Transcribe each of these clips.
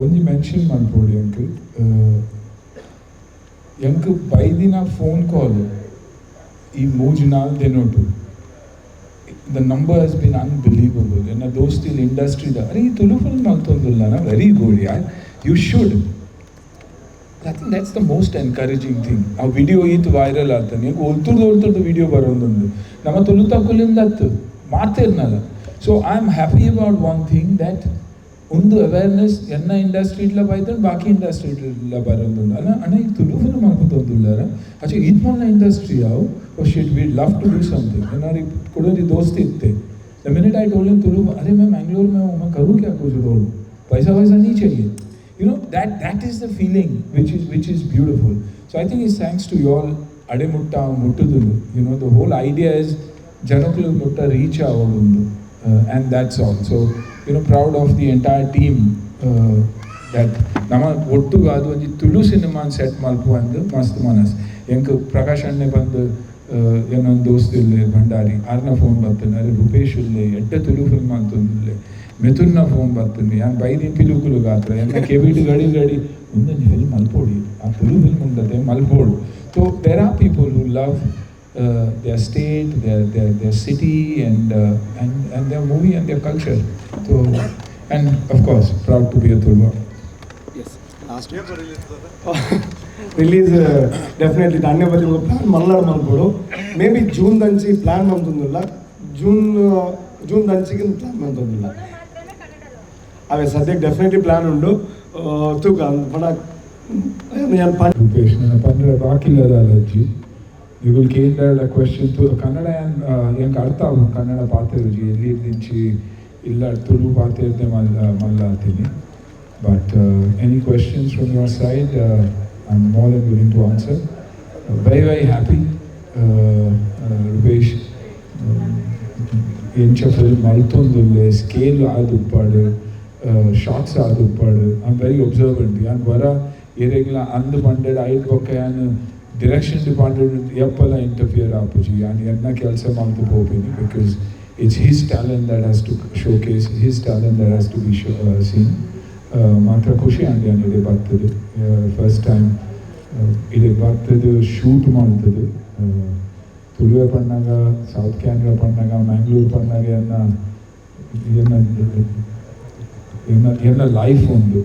ಒಂಜಿ ಮೆನ್ಷನ್ ಮಲ್ಪೊಡು ಎಂಕ್. ಎಂಕ್ ಬೈದಿನ ಫೋನ್ ಕಾಲ್ ಈ ಮೂಜಿ ನಾಲ್ ದಿನೊಟು, the number has been unbelievable. ಎನ್ನ ದೋಸ್ತಿಲ್ ಇಂಡಸ್ಟ್ರಿದ, "ಅರೆ, ಈ ತುಳು ಫಿಲ್ಮ್ ಮಲ್ತೊಂದುಲ್ಲನ? ವೆರಿ ಗುಡ್ ಯಾರ್, you should." I think that's the most encouraging thing. ಆ ವಿಡಿಯೋ ಈತ್ ವೈರಲ್ ಆಗ್ತಾನೆ. ಈಗ ಒಲ್ತುರ್ದು ಒಲ್ತುರ್ದು ವಿಡಿಯೋ ಬರೋದೊಂದು ನಮ್ಮ ತುಳುತಕ್ಕುಲಿಂದ ಅತ್ತು ಮಾತಿರ್ನಲ್ಲ. So I am happy about one thing, that ಒಂದು ಅವೇರ್ನೆಸ್ ಎನ್ನ ಇಂಡಸ್ಟ್ರಿ ಇಡ್ಲ ಬೈತಂಡು, ಬಾಕಿ ಇಂಡಸ್ಟ್ರಿ ಇಡ್ಲ ಬರೋದೊಂದು ಅಲ್ಲ, "ಅಣ್ಣ, ಈ ತುಳು ಫಿಲ್ಮ್ ಮಲ್ಪುತ್ತೊಂದುಲ್ಲಾರ? ಅಚ್ಚೆ, ಈತ್ ಮಲ್ಲ ಇಂಡಸ್ಟ್ರಿ ಅವು. Oh shit, we love to do something." ಏನಾರು ಕೊಡೋರಿ ದೋಸ್ತಿ ಇತ್ತೆ. The minute I told him Tulu, "अरे, मैं मैंगलोर में हूँ, मैं करूँ क्या कुछ रोल? पैसा वैसा नहीं चाहिए." That is the feeling which is beautiful. So I think it's thanks to you all ಅಡೆ ಮುಟ್ಟ ಮುಟ್ಟುದು. The whole idea is ಜನಕ್ಕುಲು ಮುಟ್ಟ ರೀಚ್ ಆವೊಂದು, and that's all. So proud of the entire team that ನಮ್ಮ ಒಟ್ಟುಗು ಅದು ಒಂಜಿ ತುಳು ಸಿನಿಮಾ ಸೆಟ್ ಮಲ್ಪು ಅಂದ್ ಮಸ್ತ್ ಮನಸ್. ಎಂಕ್ ಪ್ರಕಾಶ್ ಅಣ್ಣೆ ಬಂದು, ಏನೊಂದು ದೋಸ್ತ್ ಇಲ್ಲೆ ಭಂಡಾರಿ, ಆರ್ನ ಫೋನ್ ಬರ್ತದೆ, "ಅರೆ, ರೂಪೇಶ್ ಇಲ್ಲೆ, ಎಡ್ಡೆ ತುಳು ಫಿಲ್ಮ್ ಅಂತಂದಿಲ್ಲೆ." ಮಿಥುನ್ನ ಫೋನ್ ಬರ್ತದೆ. ಯಾನ್ ಬೈದಿನ ಪಿಲುಕುಲು ಗಾತ್ರ ಎನ್ನ ಕೆಬಿಡ್ ಗಡಿ ಗಡಿ, "ಒಂದೊಂದು ಫಿಲ್ಮ್ ಮಲ್ಪೋಡಿ, ಆ ತುಳು ಫಿಲ್ಮ್ ಉಂಡತೆ, ಮಲ್ಪೋಡು." So there are people who love their state, their city and their movie and their culture. So, and of course, proud to be a Tuluva. S, last release definitely ದಾನ್ಯ ಬಲ್ಲಿ plan ಮಲ್ನಾಡು ಮಲ್ಪೊಡು. Maybe June ದಂಚಿ plan ಮಂತೊಂದುಲ್ಲ. June June ದಂಚಿಗೆ plan ಮಂತೊಂದುಲ್ಲ. ಅವೇ ಸದ್ಯಕ್ಕೆ ಡೆಫಿನೆಟ್ಲಿ ಪ್ಲಾನ್ ಉಂಡು. ತೂಕ ಪಂಡ ಯಾನ್ ಪನ್ ರೂಪೇಶ್, ನನ್ನ ಪಂಡ್ರೆ ಬಾಕಿಲ್ಲದ ಅಜ್ಜಿ ನಿಗುಲ್ ಕೇಂದ್ರ ಕ್ವೆಶನ್. ಕನ್ನಡ ಎಂಕ್ ಅರ್ಥ ಆವು, ಕನ್ನಡ ಪಾತೆರುಜಿ. ಎಲ್ಲಿ ದಿಂಚಿ ಇಲ್ಲ, ತುಳು ಪಾತೆರ್ದೆ ಮಲ್ಲ ಮಲ್ಲ ಆತೀನಿ. But any questions from your side, I am more than willing to answer. Very, very happy. Rupesh ಎಂಚ ಫಿಲ್ಮ್ ಮಲ್ತೊಂದುಲ್ಲೆ, ಸ್ಕೇಲ್ ಆದುಪ್ಪಾಡು, ಶಾಟ್ಸ್ ಆದುಪ್ಪಾಡು. I am very observant. ಯಾನ್ ವರ ಏರೆಗ್ಲ ಅಂದ್ ಪಂಡೆಡ್ ಐಟ್ ಬೊಕ್ಕ ಯಾನ್ ಡಿರೆಕ್ಷನ್ ಡಿಪಾರ್ಟ್ಮೆಂಟ್ ಎಪ್ಪಲ ಇಂಟರ್ಫಿಯರ್ ಆಪುಜಿ. ಯಾನ್ ಎನ್ನ ಕೆಲಸ ಮಲ್ತು ಪೋಪಿನಿ, because it's his talent that has to showcase, his talent that has to be seen. ಮಾತ್ರ ಖುಷಿ ಆಂಡ್ ಯಾನ್ ಇಡೆ ಬರ್ತದೆ, ಫಸ್ಟ್ ಟೈಮ್ ಇಡೆ ಬರ್ತದೆ, ಶೂಟ್ ಮಾಡ್ತದೆ. ತುಳುವೆ ಪಣ್ಣಾಗ, ಸೌತ್ ಕ್ಯಾನ್ರಾ ಪಣ್ಣಾಗ, ಮ್ಯಾಂಗ್ಳೂರ್ ಪಣ್ಣಾಗ ಎನ್ನ ಎನ್ನ ಎನ್ನ ಎನ್ನ ಲೈಫ್ ಒಂದು.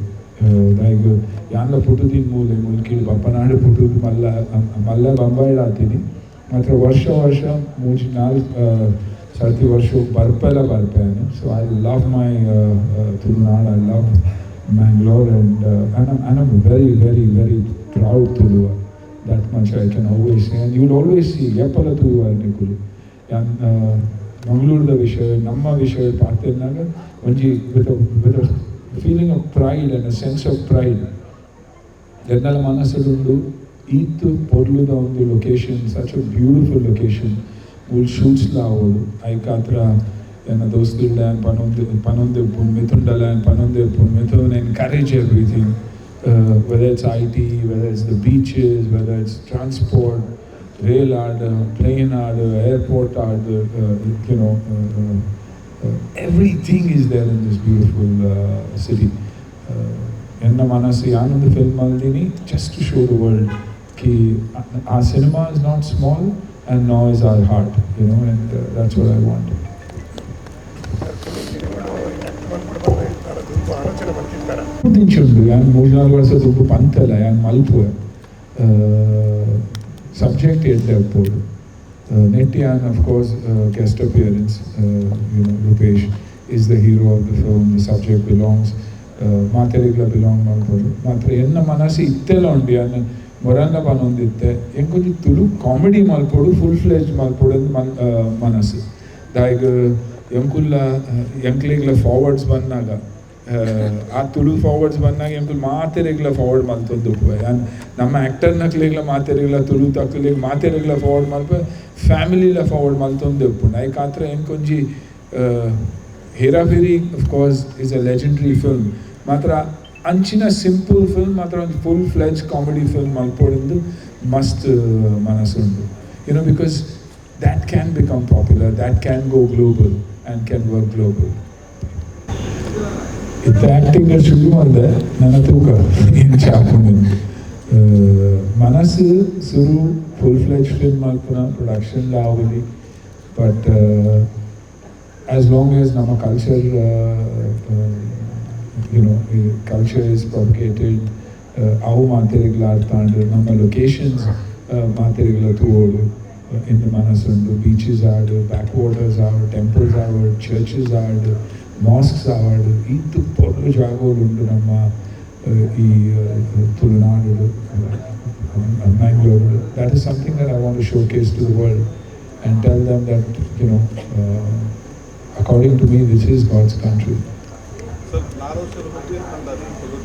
ಲೈಕ್ ಯಾನ್ಲ ಪುಟ್ಟುದಿನ ಮೂಲೆ ಮುಲ್ಕಿಡ್ ಬಪ್ಪನಾಡು ಪುಟ್ಟುದು ಮಲ್ಲ ಮಲ್ಲ ಬೊಂಬಾಯಿಡ್ ಆತೀನಿ. ಮಾತ್ರ ವರ್ಷ ವರ್ಷ ಮೂಜಿ ನಾಲ್ಕು ಸರ್ತಿ ವರ್ಷ ಬರ್ಪೆಲ್ಲ ಬರ್ಪೆ. So I love my Tulunad, I love Mangalore, and I'm very, very, very proud Tuluva. That much I can always say, and you will always see ಏಪಲ ತೂವ ನಿಕುಲು. ಯಾನ್ ಮಂಗಳೂರದ ವಿಷಯ, ನಮ್ಮ ವಿಷಯ ಪಾತೆರ್ನಾಗ ಒಂಜಿ with feeling of pride and a sense of pride ಎನ್ನಲ ಮನಸ್ಸುಡುಂಡು. ಈತ್ ಪೊರ್ಲುದ ಒಂದು location, such a beautiful location, ಮೂಲು ಶೂಟ್ಸ್ಲ ಆವೊಡು. ಐಕಾತ್ರ ಎನ್ನ ದೋಸ್ತಿಲ್ಡ ಪನೊಂದು ಪನೊಂದು ಇಪ್ಪುನು, ಮಿಥುಂಡಲ ಪನೊಂದು ಇಪ್ಪುನು. Mithun encourage everything, whether it's IT, whether it's the beaches, whether it's transport, rail add, plane add, airport add, everything is there in this beautiful city. ಎನ್ನ ಮನಸ್ಸು ಯಾನೊಂದು film ಮಲ್ದಿನಿ just to show the world Ki our cinema is not small and nor is our heart, and that's what I want. Act ಮಾಡ್ಬಿಡ್ಬಾರ್ದು ದುಂಬು ಆಲೋಚನೆ ಮಾಡ್ತಿರ್ತಾರ? ದಿಂಚುಂಡು. ಯಾನ್ ಮೂಜಿ ನಾಲ್ಕು ವರ್ಷ ದುಂಬು ಪಂತಲ್ಲ, ಯಾನ್ ಮಲ್ಪುವೆ, ಸಬ್ಜೆಕ್ಟ್ ಎಡ್ಡೆ ಉಪ್ಪೊಡು. ನೆಟ್ಟಿ ಯಾನ್ of course guest appearance. Rupesh is the hero of the film. The subject belongs, ಮಾತೆರಿಗ್ಲ belong ಮಲ್ಪೊಡು. ಮಾತ್ರ ಎನ್ನ ಮನಸ್ಸು ಇತ್ತೆಲ್ಲ ಉಂಡು. ಯಾನ್ ಮೊರನ್ನ ಪನೊಂದಿತ್ತೆ, ಎಂಕೊಂಜಿ ತುಳು ಕಾಮಿಡಿ ಮಲ್ಪೊಡು, ಫುಲ್ ಫ್ಲೆಜ್ ಮಲ್ಪೊಡು ಅಂದ್ ಮನ್ ಮನಸ್ಸು. ದಾಯೆಗ್ ಎಂಕುಲ್ಲ ಎಂಕ್ಲೆಗ್ಲ ಫಾರ್ವರ್ಡ್ಸ್ ಬಂದಾಗ, ಆ ತುಳು ಫಾರ್ವರ್ಡ್ಸ್ ಬಂದಾಗ ಎಂಕುಲು ಮಾತೆರೆಗ್ಲ ಫಾರ್ವರ್ಡ್ ಮಲ್ತೊಂದು ಉಪ್ಪುವೆ. ಯಾನ್ ನಮ್ಮ ಆ್ಯಕ್ಟರ್ನಕ್ಲೆಗ್ಲ ಮಾತೆರೆಗ್ಲ, ತುಳು ತಕ್ಲೆಗ್ ಮಾತೆರೆಗ್ಲ ಫಾರ್ವರ್ಡ್ ಮಲ್ಪ, ಫ್ಯಾಮಿಲಿಲ ಫಾರ್ವರ್ಡ್ ಮಲ್ತೊಂದು ಉಪ್ಪುಂಡು. ಐಕಾತ್ರ ಎಂಕೊಂಜಿ ಹೇರಾಫೇರಿ of course is a legendary film. ಮಾತ್ರ ಅಂಚಿನ ಸಿಂಪಲ್ ಫಿಲ್ಮ್ ಮಾತ್ರ ಒಂದು ಫುಲ್ ಫ್ಲೆಜ್ ಕಾಮಿಡಿ ಫಿಲ್ಮ್ ಮಲ್ಪೊಡೆಂದು ಮಸ್ತ್ ಮನಸ್ಸುಂಡು, because that can become popular, that can go global and can work global. ಇತ್ತೆ ಆ್ಯಕ್ಟಿಂಗ್ ಶುರು ಮಲ್ದೆ. ನನ್ನ ತೂಕ ಇಂಚ ಆಪುಂಡು. ಮನಸ್ಸು ಸುರು ಫುಲ್ ಫ್ಲೆಜ್ ಫಿಲ್ಮ್ ಮಲ್ಪುನ, ಪ್ರೊಡಕ್ಷನ್ ಆವಲಿ. ಬಟ್ ಆಸ್ ಲಾಂಗ್ ಆಸ್ ನಮ್ಮ culture, culture is propagated, ಅವು ಮಾತೆರೆಗ್ಲ ಅರ್ಥ ಆಂಡ್, ನಮ್ಮ ಲೊಕೇಶನ್ಸ್ ಮಾತೆರೆಗ್ಲ ತೂವೊಡು ಇಂದ್ ಮನಸ್ಸುಂಡು. ಬೀಚಸ್ ಆಡ್, ಬ್ಯಾಕ್ ವಾಟರ್ಸ್ ಆವಡ್, ಟೆಂಪಲ್ಸ್ ಆವಡ್, ಚರ್ಚಸ್ ಆಡ್, ಮಾಸ್ಕ್ಸ್ ಆವಡ್, ಈತ್ ಪೊರ್ಲು ಜಾಗೋಲು ಉಂಡು ನಮ್ಮ ಈ Tulunadu, Mangalore. That is something that I want to showcase to the world and tell them that according to me, this is God's country. Sir, 4 ವರ್ಷದ ಮುಂಚೆ